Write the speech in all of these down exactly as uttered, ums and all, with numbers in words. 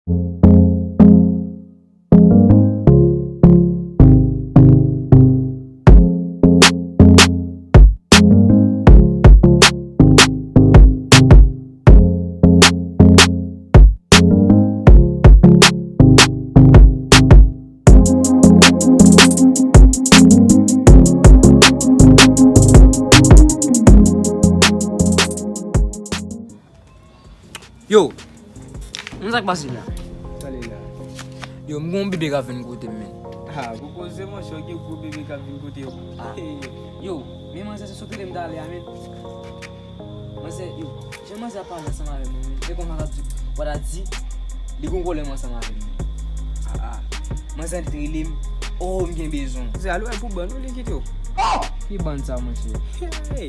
Yo, men sa k pase la? Sa li la? Yo, m gon bebe k ap vin kote m, men. Ah, gwo koze, monchè, gen gwo bebe k ap vin kote w. Ah. Yo, men manzè se sou tele m talè a, men. Manzè, yo, jan manzè ap pale ansanm avè m, men. E konsa w ta di, w ta di, li gon pwoblèm ansanm avè m, men. Ah, ah. Manzè te rele m, oh, m gen bezwen w. Se al wè l pou bann ou li kite w. Ki bann sa, monchè? Hey!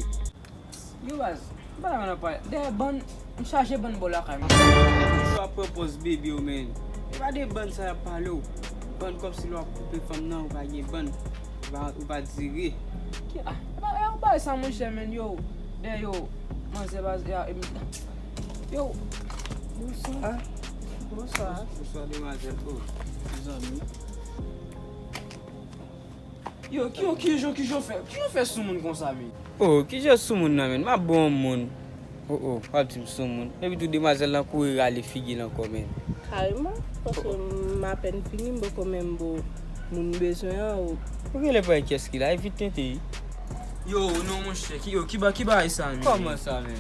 Yo baz, m pa ta konn ap pale. Dèyè bann, m chaje bann bò lakay mwen. Ou ap pran pòz bebe w, men. E pa de bann sa y ap pale w. Bann kòmsi lè w ap koupe fanm nan, ou pa gen bann. Ou pa, ou pa dire. Ki, ah, e pa, e pa sa, monchè, men, yo. Dèyè yo, manzè baz, e, e, yo. Bonswa. Ah. Bonswa. Bonswa, demwazèl. Oh, zanmi. Yo, ki, yo, kijan, kijan w fè, kijan w fè soumoun konsa, men? Oh, kijan soumoun nan, men? M ap bon moun. Oh, oh, w ap di m soumoun. Epi tou, demwazèl lan kouri rale figi l ankò, men. Kareman, paske m apèn vini, m poko menm bo moun bezwen an, ou. Ou genlè pa wè kiyès ki la, evit tenten wi. Yo, non, monchè, ki, yo, ki ba, ki bagay sa, men? Kòman sa, men?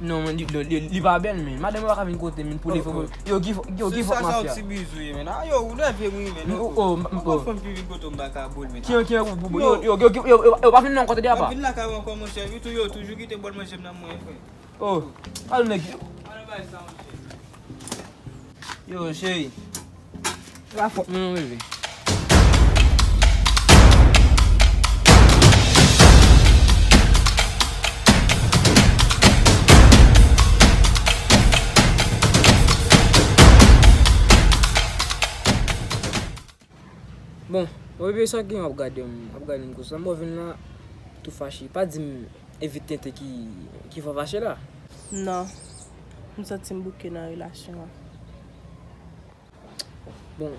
Non, men, li, li, li, li pa bèl, men. Madanm yo pa ka vin kote m, men, pou li fè. Yo, ki, yo, ki fòt mafya? Se sa, sa yon ti bizou ye, men. Ah, yo, ou nève m wi, men. Oh, oh, m, m, oh. Fanm ki vin kote m, m pa ka bo l, men. Ki, ki, yo, yo, yo, yo, yo, yo pa vin nan kote de apa? Vin lakay ou ankò, monchè. Yo tou, yo toujou kite bòl manje m nan mwen, frè. Oh, al nèg yo. Al bay sa, monchè. Yo, cheri. La fòt mwen, non, bebe. Bon, bon, bebe, sa gen w ap gade m, ap gade m konsa. M wè w vin la tou fache. Pa di m evit tenten ki, ki fè w fache la. Non, m santi m bouke nan relasyon an. Bon,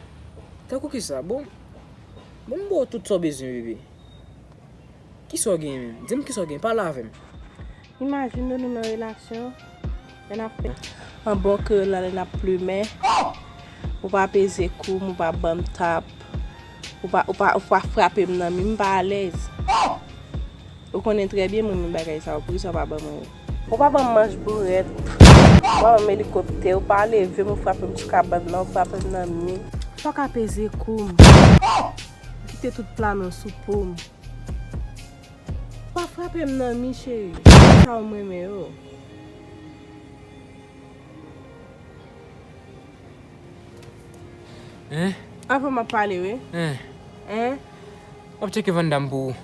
tankou kisa? Bon, bon, m ba w tout sa w bezwen, bebe. Kisa w gen menm? Di m kisa w gen, pale avè m. Imajine nou nan relasyon, lè n ap fè. An bon kreyòl la, lè n ap plimen, ou pa peze kou m, ou pa ban m tap, ou pa, ou pa, ou pa frape m nan mi, m pa alèz. Ou konnen trè byen mwen renmen bagay sa yo, poukisa w pa ban mwen yo? Ou pa ban m manch bourèt, ou pa ban m elikoptè, ou pa leve m, ou frape m sou kabann nan, ou frape m nan mi. Fòk a peze kou m. Kite tout pla nou sou po m. Pa frape m nan mi, cheri. Sa w m renmen yo. Hein? Avan m ap pale, wi. Hein? Hein? M ap tcheke Van Damme pou ou.